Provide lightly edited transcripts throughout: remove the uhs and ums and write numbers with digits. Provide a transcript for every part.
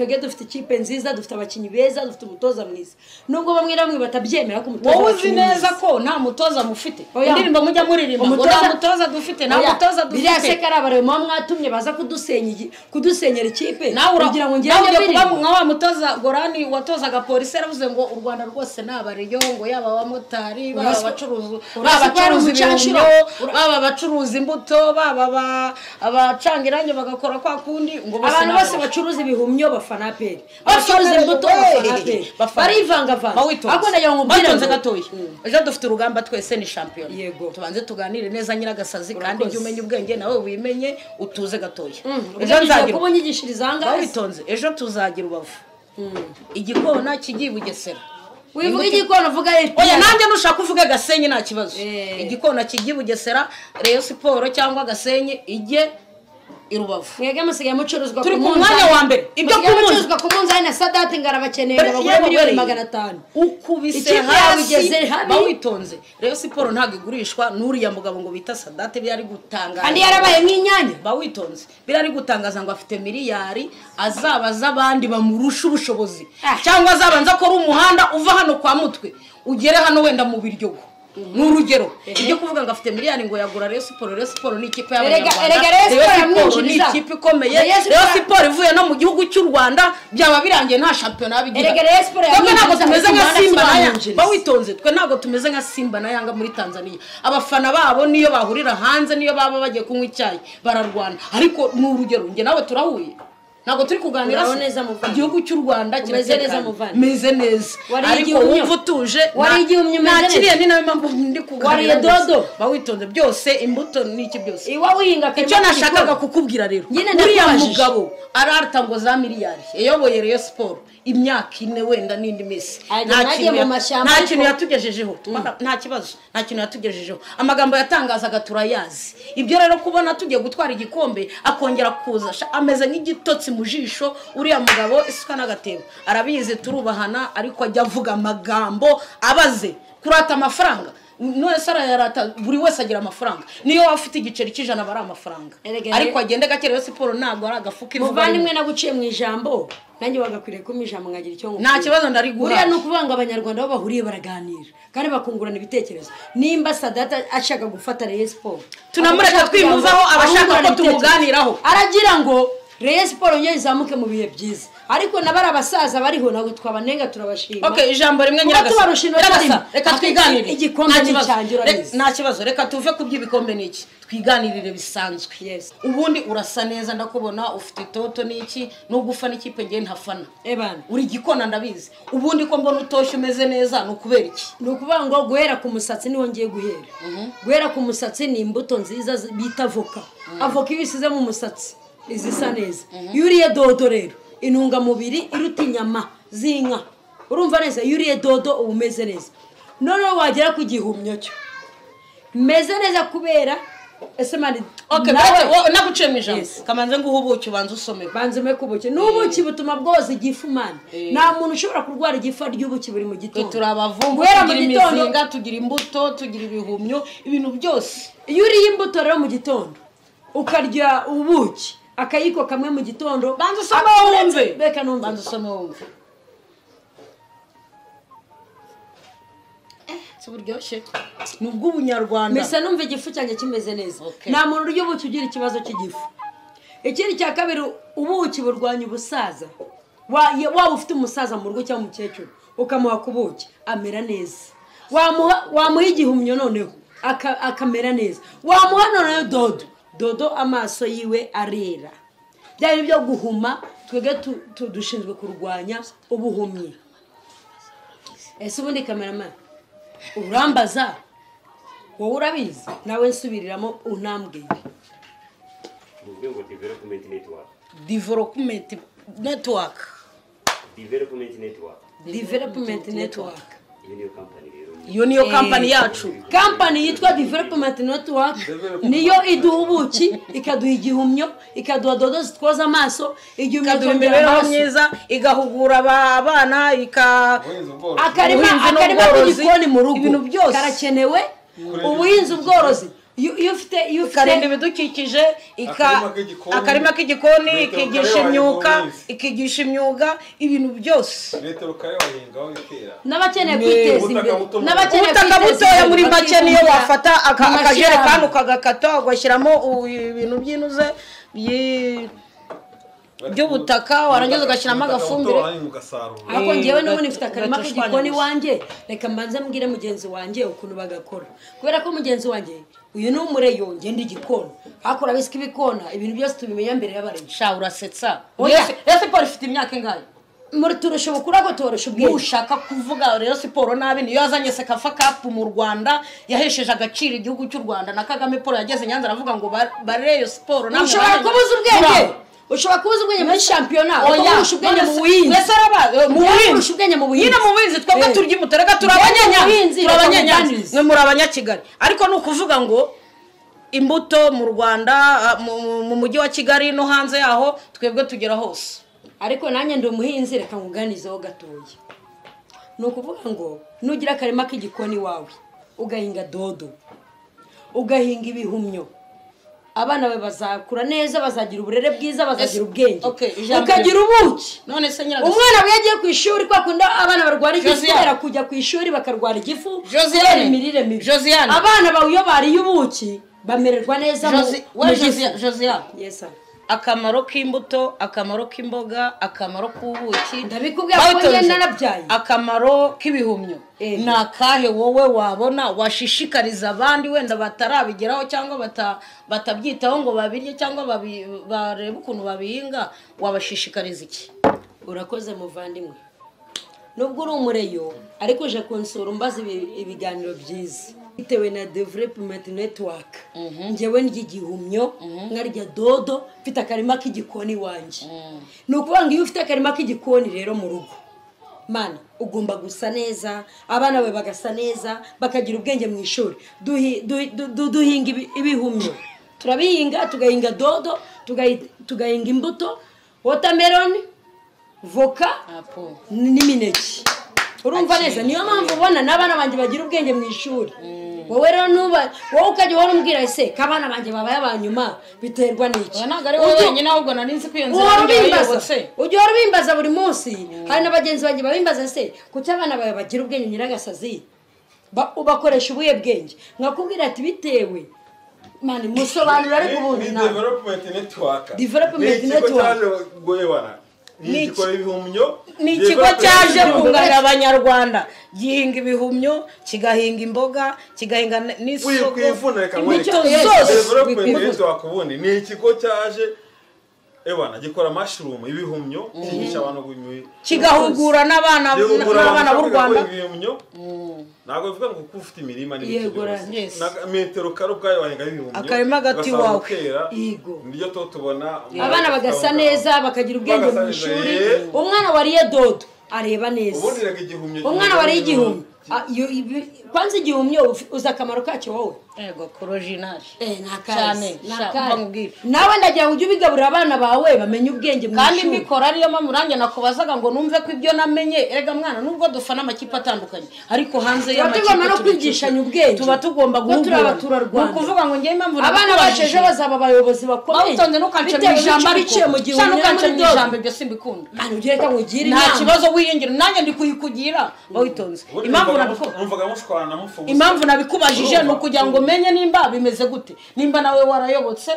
Twebwe dufite ikipe nziza, dufite abakinnyi beza, dufite umutoza mwiza. Nubwo bamwe na bamwe batabyemera ko umutoza wowe uzi neza ko nta mutoza mufite. Indirimbo mujya muririmba ngo nta mutoza dufite, nta mutoza dufite. Biriya se karabare mwa mwatumye baza kudusenyera ikipe kugira ngo ngere kuba nka wa mutoza Gorani watozaga polisi yaravuze ngo u Rwanda rwose nabariyo ngo yaba abamotari baba abacuruzi baba baba abacuruza imbuto baba abacanga irangi bagakora kwa kundi ngo bose abantu bose bacuruza ibihumyo bafana APR, abacuruza imbuto bafana APR, barivangavanga. Ako nayo ngo mbiranze gatoya. Ejo dufite urugamba twese ni champion. Tubanze tuganire neza Nyiragasazi kandi ujye umenya ubwenge nawe wimenye utuze gatoya. Ejo nzagira kubonyigishiriza anga witonze. Ejo tuzagira ubavu igikona kigiye Bugesera. Wivuga igikona uvuga APR. Oya nanjye nushaka uvuge Gasenyi nta kibazo. Igikona kigiye Bugesera, Rayon Sport cyangwa Gasenyi ijye i Rubavu. Mwebwe musigaye mucuruzwa ku mwanya wa mbere. Ibyo kumucuruzwa ku munzani na Sadati ngarabakeneye bagura miliyoni 500. Ukubise hasi bawitonze. Rayon Sport ntago igurishwa n'uriya mugabo ngo bita Sadati byari gutangaza. Kandi yarabaye nk'inyanya. Bawitonze. Birari gutangaza ngo afite miliyari azabaza abandi bamurusha ubushobozi. Cyangwa azabanza akora umuhanda uva hano kwa Mutwe ugere hano wenda mu Biryogo. N'urugero ibyo kuvuga ngo afite miliyari ngo yagura Rayon Sport. Rayon Sport ni ikipe y'abanyarwanda, Rayon Sport ni ikipe ikomeye. Rayon Sport ivuye no mu gihugu cy'u Rwanda byaba birangiye nta shampiyona bigira. Rayon Sport ntabwo tumeze nka Simba na Yanga. Bawitonze, twe ntabwo tumeze nka Simba na Yanga muri Tanzania. Abafana babo niyo bahurira hanze niyo baba bagiye kunywa icyayi bararwana. Ariko n'urugero nge nawe turahuye ntabwo turi kuganira igihugu cy'u Rwanda kimeze neza meze neza ariko wumva utuje nakiriye ni nawe mpamvu ndi kuganira dodo bawitonze byose imbuto n'iki byose icyo nashakaga kukubwira rero uriya mugabo ararta ngo za miliyari yayoboye Rayon Sport imyaka ine wenda n'indi minsi nta kintu yatugejejeho, nta kibazo, nta kintu yatugejejeho. Amagambo yatangazaga turayazi. Ibyo rero kubona tugiye gutwara igikombe akongera kuza ameze nk'igitotsi mu jisho uriya mugabo isuka n'agatebo arabizi turubahana ariko ajya avuga amagambo abaze kurata amafaranga. None sara yarata buri wese agira amafaranga niyo afite igiceri cy'ijana bari amafaranga ariko agende gake. Rayon Sport ntago ari agafuka ivuga. Muvandimwe naguciye mu ijambo nanjye wagakwiriye ko ijambo nkagira icyo ngo nta kibazo ndari guha. Uriya no kuvuga ngo abanyarwanda bo bahuriye baraganira kandi bakungurana ibitekerezo. Nimba Sadata ashaka gufata Rayon Sport tunamureka twimuvaho abashaka ko tumuganiraho aragira ngo Rayon Sport ngiye izamuke mu bihe byiza ariko nabari abasaza bariho ntabwo twabanenga turabashima. Okay, ijambo rimwe Nyiragasa reka twiganirire igikombe cyanjye. Nta kibazo reka tuve ku by'ibikombe n'iki twiganirire bisanzwe. Ubundi urasa neza ndakubona ufite itoto n'iki nubwo ufana ikipe ngiye ntafana uri gikona ndabizi. Ubundi ko mbona utoshye umeze neza ni ukubera iki? Ni ukuvuga ngo guhera ku musatsi niho ngiye guhera. Guhera ku musatsi ni imbuto nziza bita avoka. Avoka iyo isize mu musatsi izisa neza. Iyo uriye dodo rero intungamubiri iruta inyama z'inka. Urumva neza iyo uriye dodo uba umeze neza. Noneho wagera ku gihumyo cyo meze neza kubera ese mani. Okay, naguciye mu ijambo kamanze nguhe ubuki ubanze usome. Banze ume kubuki. N'ubuki butuma bwoza igifu mani. Nta muntu ushobora kurwara igifu ry'ubuki buri mu gitondo. Turi abavumvu, tugira imizinga, tugira imbuto, tugira ibihumyo, ibintu byose. Iyo uriye imbuto rero mu gitondo ukarya ubuki akayiko kamwe mu gitondo banza usome wumve. Beka numve. Banza usome wumve. Buryoshye nubwo ubunyarwanda mbese numva igifu cyanjye kimeze neza. Nta muntu urya ubuki ugira ikibazo cy'igifu. Ikindi cya kabiri ubuki burwanya ubusaza. Waba ufite umusaza mu rugo cyangwa umukecuru ukamuha ku buki amera neza. Wamuha igihumyo noneho akamera neza. Wamuha noneho dodo dodo amaso yiwe arera. Byari byo guhuma twege dushinzwe kurwanya ubuhumyi. Ese ubundi cameraman urambaza wowe urabizi nawe nsubiriramo unambwiye. Development Network. Development Network. Development Network. Development Network. Iyo niyo company yacu. Company yitwa Development Network niyo iduha ubuki, ikaduha igihumyo, ikaduha dodo zitwoza amaso, igihumyo cyongera myiza, igahugura abana, akarima k'igikoni mu rugo karakenewe, ubuhinzi ubworozi. Iyo ufite ikarinda ibidukikije, akarima k'igikoni, ikigisha imyuga, ibintu byose. Metero kare wahingaho ikera. N'abakeneye kwiteza imbere, n'abakeneye butoya muri make niyo wafata akajerekani ukagakata ugashyiramo ibintu by'inuze by'ubutaka, warangiza ugashyiramo agafumbire. Ariko ngewe n'ubundi mfite akarima k'igikoni wanjye, reka mbanze mbwire mugenzi wanjye ukuntu bagakora, kubera ko mugenzi wanjye uyu ni umureyo, ngenda igikona hakora bisika ibikona, ibintu byose tubimenya mbere y'abareyo. Sha urasetsa. Oya, siporo ifite imyaka ingahe? Muri turusha ubukuru ariko tubarusha ubwenge. Ushaka kuvuga rero siporo nabi, niyo yazanye Sekafa Cup mu Rwanda, yahesheje agaciro igihugu cy'u Rwanda, na Kagame Paul yageze Nyanza aravuga ngo bareyo siporo namwe. Ushobora kubuza ubwenge, ushobora kubuza ubwenge muri shampiyona, ukaburusha ubwenge mu buhinzi. Mu ubwenge mu buhinzi. Nyine mu buhinzi twebwe turya imbuto, reka turi mwe muri abanyakigali. Ariko ni ukuvuga ngo imbuto mu Rwanda, mu mujyi wa Kigali no hanze yaho, twebwe tugera hose. Ariko nanjye ndi umuhinzi, reka nkuganizeho gatoya. Ni ukuvuga ngo nugira akarima k'igikoni wawe, ugahinga dodo, ugahinga ibihumyo, abana bawe bazakura neza, bazagira uburere bwiza, bazagira ubwenge, ukagira ubuki. None se nyiragasa umwana we yagiye ku ishuri, kwa kunda abana barwara igifu kubera kujya ku ishuri bakarwara igifu kubera imirire mibi. Abana bawe iyo bariye ubuki bamererwa neza mu gifu. Josiane, yes sir. Akamaro k'imbuto, akamaro k'imboga, akamaro k'ubuki, ndabikubwira ko njye narabyaye. Akamaro k'ibihumyo ni akahe wowe wabona washishikariza abandi wenda batarabigeraho cyangwa batabyitaho ngo babirye cyangwa barebe ukuntu babihinga, wabashishikariza iki? Urakoze muvandimwe, nubwo uri umureyo ariko uje kunsura umbaza ibiganiro byiza bitewe na Development Network. Njyewe ndya igihumyo, nkarya dodo, mfite akarima k'igikoni wanjye. Ni ukuvuga ngo iyo ufite akarima k'igikoni rero mu rugo, mana ugomba gusa neza, abana bawe bagasa neza, bakagira ubwenge mu ishuri. Duhinga ibihumyo, turabihinga, tugahinga dodo, tugahinga imbuto, watermelon, voka n'imineke. Urumva neza? Niyo mpamvu ubona n'abana banjye bagira ubwenge mu ishuri. Wowe rero nuba wowe ukajya uhora umbwira ese ko abana banjye babaye abanyuma biterwa n'iki? Ntabwo ari wowe wenyine, ahubwo nari nzi ko iyo nzira yayobotse. Ujya uhora ubimbaza buri munsi. Hari na bagenzi banjye babimbaza se kuki abana bawe bagira ubwenge nyiragasazi, ubakoresha ubuye bwenge? Nkakubwira ati bitewe mani musobanura ariko ubundi na Development Network. Development Network ni ikigo cyaje kunganira abanyarwanda, gihinga ibihumyo, kigahinga imboga, kigahinga n'isogo, imbuto zose. Development Network ubundi ni ikigo cyaje ewana gikora mushroom, ibihumyo, cyigisha abantu kigahugura n'abana b'u Rwanda ibihumyo. Ntabwo bivuga ngo kuko ufite imirima n'ibiki byose, metero kare ubwayo wahinga ibihumyo, akarima gati wawe, yego niryo to tubona abana bagasa neza, bakagira ubwenge mu ishuri. Umwana wariye dodo areba neza, umwana wariye igihumyo, kwanza igihumyo uzi akamaro kacyo wowe? Yego, korojinari cyane nawe ndagira ngo ujye ubigaburira abana bawe bamenye ubwenge mu ishuri. Kandi mbikora ariyo mpamvu nanjye nakubazaga ngo numve ko ibyo namenye. Erega mwana, nubwo dufana amakipe atandukanye, ariko hanze y'amakipe tuba tugomba no kwigishanya ubwenge, tuba tugomba guhugura. Ni ukuvuga ngo ngewe impamvu abana bacu ejo bazaba abayobozi bakomeye. Bawutonze ntukance mu ijambo, ariko ntukance mu ijambo, ibyo simbikunda. Nta kibazo wiyongera, nanjye ndi kuyikugira. Bawitonze. Impamvu nabikubajije ni ukugira ngo menye nimba bimeze gute, nimba nawe warayobotse.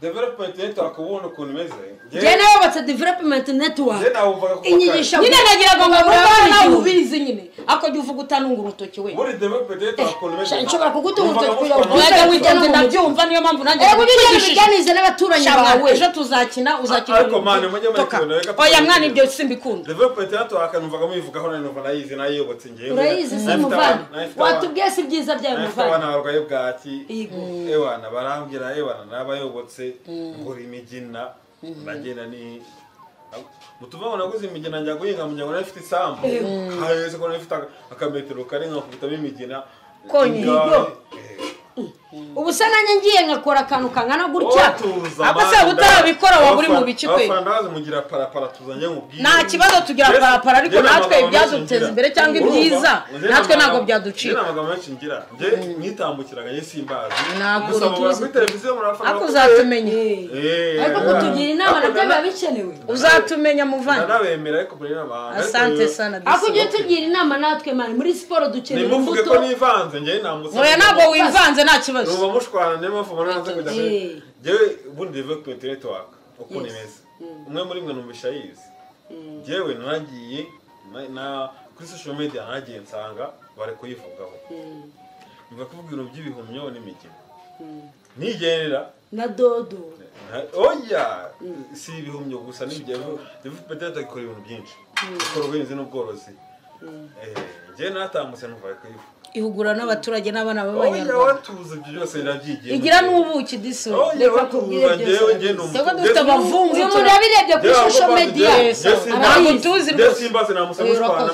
Development Network ubundi ukuntu imeze, njye nayobotse Development Network inyigisha nyine, nagiraga ngo nawe ubizi nyine, ako jya uvuga utanunga urutoki we. Muri Development Network ukuntu imeze, nshobora kugutunga urutoki kugira ngo wajya witonze, ndabyumva, niyo mpamvu nanjye nabikubiganize n'abaturanyi bawe. Ejo tuzakina, uzakina. Ariko mwana mujye muri kubona, reka oya mwana, ibyo simbikunda. Development Network numvaga muyivugaho, none numva nayizi, nayiyobotse ngewe. Urayizi se muvandi? Watubwiye si ibyiza byayo muvandi? Abana barwaye bwaki, ewana barambwira, ewana nabayobotse, ngura imigina, ndagenda ni mutuva naguze imigina njya guhinga, mu nyango nafite isambu, haheze ko nafite akametero kare nkakubitamo imigina konyine. Ubu se nanjye ngiye nkakora akantu kangana gutya. Ako se utarabikora waba uri mu biki kwe? Abafana mugira parapara tuzanye mubwire. Nta kibazo tugira parapara ariko natwe ibyazuteza imbere cyangwa ibyiza natwe ntabwo byaducika. Ngira amagambo menshi ngira. Nge mwitambukiraga ye simbazi. Ntabwo tuzi. Ako uzatumenya. Ariko kutugira inama nabyo biba bikenewe. Uzatumenya muvandi. Nabemera ariko muri n'abantu. Asante sana. Ako ujye tugira inama natwe man muri siporo dukeneye imbuto. Nimuvuge ko nivanze nge namutse. Oya ntabwo wivanze nta kibazo. Uba mushwana niyo mpamvu mwana kujya kuri jewe ubundi development network uko nimeze umwe muri mwe numvisha yize jewe naragiye na kuri social media naragiye nsanga bari kuyivugaho biva kuvuga ibintu by'ibihumyo n'imigina nigendera na dodo oya si ibihumyo gusa n'ibyo development network ikora ibintu byinshi ikora ubuhinzi n'ubworozi jewe natambutse numva bari kuyivuga ihugura n'abaturage n'abana b'abanyarwanda. Oya watuze ibyo byose ndabyigiye. Igira n'ubuki diso. Reka kubwire byose. Twebwe dufite abavumvu uyu yabirebye kuri social media. Ntabwo tuzi rwose. Simbaze namusa mushwana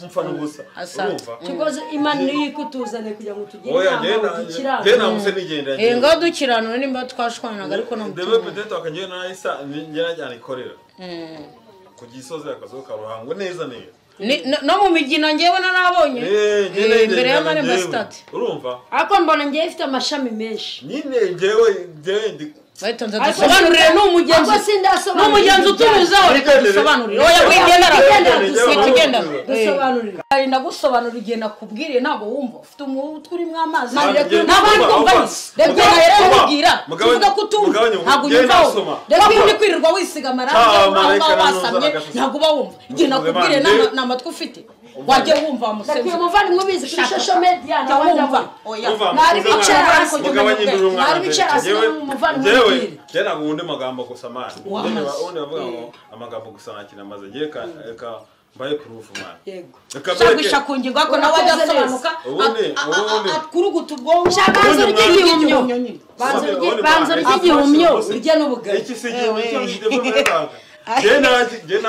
mfana ubusa. Urumva? Tukoze Imana niyo ikutuzane kugira ngo tugire inama dukirane. Oya namuse nigenda. Ngaho dukirana nimba twashwanaga ariko no mutima. Development network ngiye nahisa ngiye najyana ikorera. Ku Gisozi akazo karuhango neza neza. No mu migina ngewe narabonye imbere y'amarembo stade. Urumva? Ariko mbona ngewe ifite amashami menshi. Nyine ngewe ndi bayitonze dusobanurire n'umugenzi. N'umugenzi utunyuzeho reka dusobanurire. Oya wigendera witugenda dusobanurire. Ari ndagusobanurira igihe nakubwiriye ntabwo wumva ufite umutwe urimo amazi. Ntabwo kumva reka rero nkubwira tuvuga ko utumva ntabwo unyumva. Reka uri kwirirwa wisiga amarangi wasamye ntabwo uba wumva igihe nakubwiriye nta matwi ufite. Wajye wumva musenzi. Ndakuye umuvandimwe ubizi kuri social media nawe wumva. Oya nari bicara hasi nari bicara hasi umuvandimwe. Jewe je nagundi magambo gusa man. Undi bavuga ngo amagambo gusa nakina maze je ka mbaye proof man. Yego. Shagwisha ku ngingo ako nawe adasobanuka. Akuruguta ubwonko. Banza urye igihumyo. Banza urye igihumyo urye n'ubugari. Iki se igihumyo cy'development. Je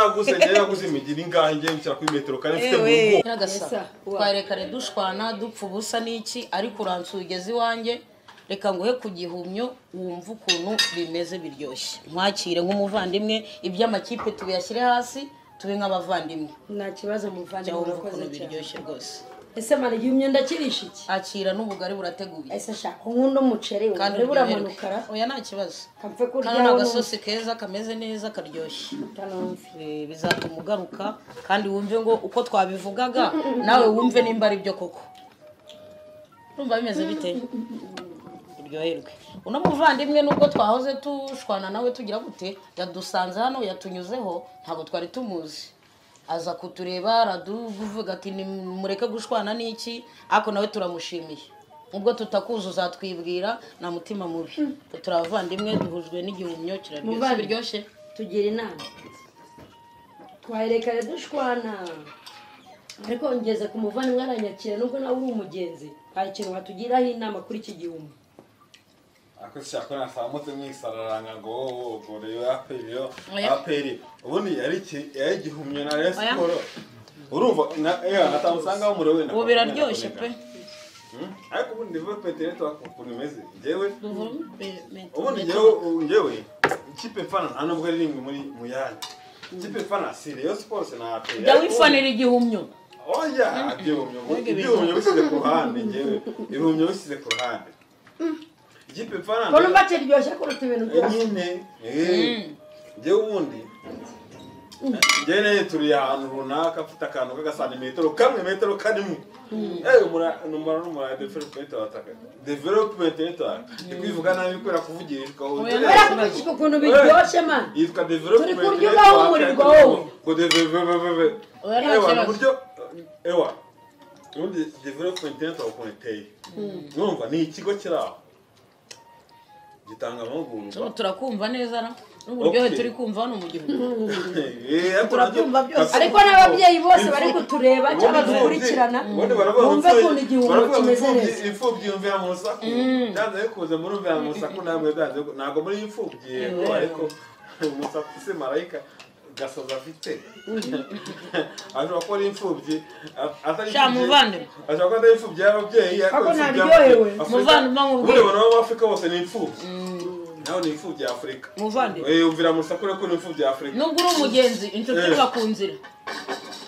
naguze imigina ingahe ngiye gushyira kuri metero kare mfite mu rugo. Nyiragasa twarekare dushwana dupfa ubusa n'iki ariko uransugeze iwanjye reka nguhe ku gihumyo wumve ukuntu bimeze biryoshye. Nkwakire nk'umuvandimwe iby'amakipe tubiyashyire hasi tube nk'abavandimwe. Nta kibazo muvandimwe urakoze cyane. Biryoshye rwose. Ese mara igihumyo ndakirisha iki? Akira n'ubugari burateguye. Ese shaka nkunda umuceri ubugari buramanukara. Oya nta kibazo. Kapfe kurya kandi agasosi keza kameze neza karyoshye. Bizatuma ugaruka kandi wumve ngo uko twabivugaga nawe wumve nimba ari byo koko. Urumva bimeze bite? Uryoherwe. Uno muvandimwe nubwo twahoze tushwana nawe tugira gute yadusanze hano yatunyuzeho ntabwo twari tumuzi. Aza kutureba araduvuga ati mureke gushwana n'iki ariko nawe turamushimiye ubwo tutakuzuza uzatwibwira na mutima mubi turavandimwe duhujwe n'igihumyo kiraryoshye biryoshye tugira inama twaherekare dushwana ariko ngeze ku muvandimwe aranyakira nubwo nawe uri umugenzi hari ikintu watugiraho inama kuri iki gihumyo. Ako shaka nasamutse mwisararanga ngo gore aperi aperi ubundi yari igihumyo na Rayon Sport urumva natamusanga wo murewe ubu biraryoshye pe ariko ubundi development network ukuntu imeze njyewe ubundi njyewe ikipe mfana nta nubwo ari rimwe muri muyanyu ikipe mfana si Rayon Sport na aperi jya wifanira igihumyo. Oya igihumyo bisize ku ruhande njyewe ibihumyo bisize ku ruhande ikipe mfana ko numva kiryoshye kuruta ibintu byose nyine njyewe ubundi njyewe nayo turi ahantu runaka mfite akantu k'agasantimetero kamwe metero karimo numara development network ndi nabi kubera kuvugirishwa kuvugisha ukuntu biryoshye man yitwa development turi kurya ugahumurirwa wowe ngo development ewa ubundi development network ukuntu iteye numva ni ikigo kiri aho gitanga amahugurwa turakumva neza na n'uburyohe turi kumva hano mu gihugu turabyumva byose ariko n'ababyeyi bose bari kutureba cyangwa dukurikirana bumve ukuntu igihumyo kimeze neza. Imfubyi yumvira mu rusaku byanze bikunze murumvira mu rusaku namwe byanze ntabwo muri imfubyi yego ariko umusaku si marayika Gasoza afite ashobora kuba ari imfubyi atari Sha muvandimwe ashobora kuba atari imfubyi y'ababyeyi Ako ntaryohewe. Muvandimwe nkubwire. Ubundi abantu b'Afurika bose ni imfubyi nawe ni imfubyi ya Afurika muvandimwe umvira mu rusaku ko ni imfubyi ya Afurika nubwo uri umugenzi inshuti iva ku nzira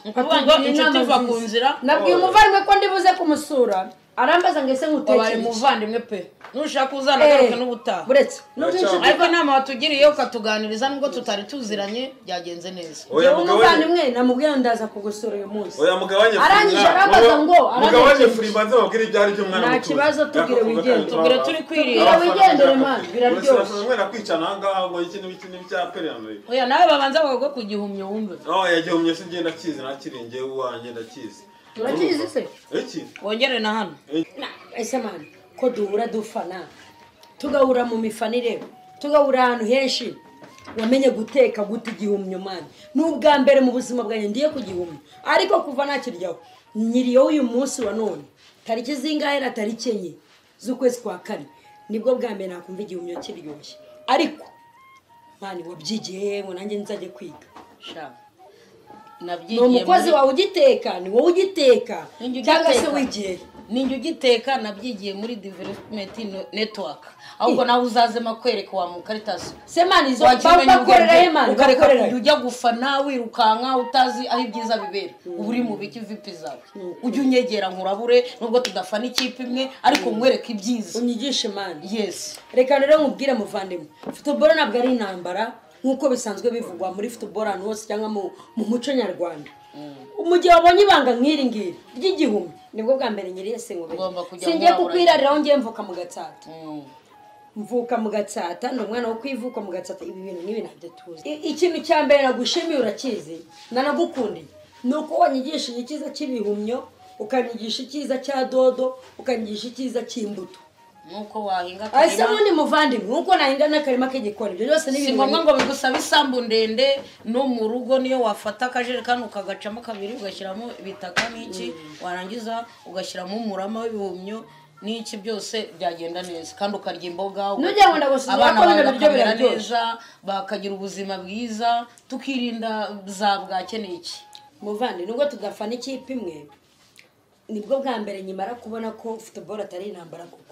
ukuvuga ngo inshuti iva ku nzira nabwiye umuvandimwe ko ndibuze kumusura arambaza ngo ese ngutekere wabaye umuvandimwe pe nushaka uzanagaruka n'ubutaha buretse nubwo inshuti ariko inama watugiriye ukatuganiriza nubwo tutari tuziranye byagenze neza Oya Njyewe mugabanye umuvandimwe namubwiye ndaza kugusura uyu munsi oya mugabanye Arangije arambaza ngo, mugabanye furi mbanze babwire ibyo ari byo mwana Nta kibazo, tubwire wigendere. Tubwire turi kwirira. Tubwire wigendere, man, biraryoshye. Umwana kwicana aha ngaha ngo iki n'iki n'ibya pererano oya nawe babanza bagwe ku gihumyo wumve oh yagihumye se ngenda kizi nakirenge uwanjye ndakizi Urakizi se? Iki wongere na hano Ese man ko duhura dufana tugahura mu mifanire tugahura ahantu henshi wamenye guteka gute igihumyo man n'ubwa mbere mu buzima bwanjye ndiye ku gihumyo ariko kuva nakiryaho nyiriyo uyu munsi wa none tariki zingahe na tariki 4 z'ukwezi kwa 4 nibwo bwa mbere nakumva igihumyo kiryoshye ariko man wabyigiye ngo nanjye nzajye kwiga sha ni nabyigiye umukozi wawe ugiteka ni wowe ugiteka Ninjye cyangwa se ugiteka. wigiye ninjye ugiteka nabyigiye muri development network ahubwo nawe uzazema kwereka wa mukaritasi se man izo wakimenya bakorera he man ukareka bakorera kujya ujya gufana wirukanka utazi aho ibyiza bibera uba uri mu biki vipi zawe ujye unyegera nkurabure nubwo tudafana ikipe imwe ariko nkwereke ibyiza unyigishe man yes reka rero nkubwire muvandimwe football ntabwo ari intambara nk'uko bisanzwe bivugwa muri football ahantu hose cyangwa mu muco nyarwanda mu gihe wabonye ibanga nk'iri ngiri ry'igihumbi nibwo bwa mbere nyiriye sinkubere Ugomba kujya singiye murabura. kukwirariraho ngiye mvuka mu Gatsata mvuka mu Gatsata ni umwana wo kwivuka mu Gatsata ibi bintu nk'ibi ntabyo tuzi ikintu cya mbere nagushimiye urakizi nanagukundiye ni uko wanyigishije icyiza cy'ibihumyo ukanyigisha icyiza cya dodo ukanyigisha icyiza cy'imbuto nuko wahinga ese akarima ubundi muvandimwe nkuko nahinga n'akarima k'igikoni ibyo byose ni si ibintu ngombwa ngo bigusabe isambu ndende no mu rugo niyo wafata akajerekani ukagacamo kabiri ugashyiramo ibitaka n'iki warangiza ugashyiramo umurama w'ibihumyo n'iki byose byagenda neza kandi ukarya imboga Nujya ngo ndagusuzuma abana ko bawe bino biryo bakamera biraryoshye. neza bakagira ubuzima bwiza tukirinda za bwake n'iki muvandi nubwo tudafana ikipe imwe nibwo bwa mbere nyimara kubona ko football atari intambara koko.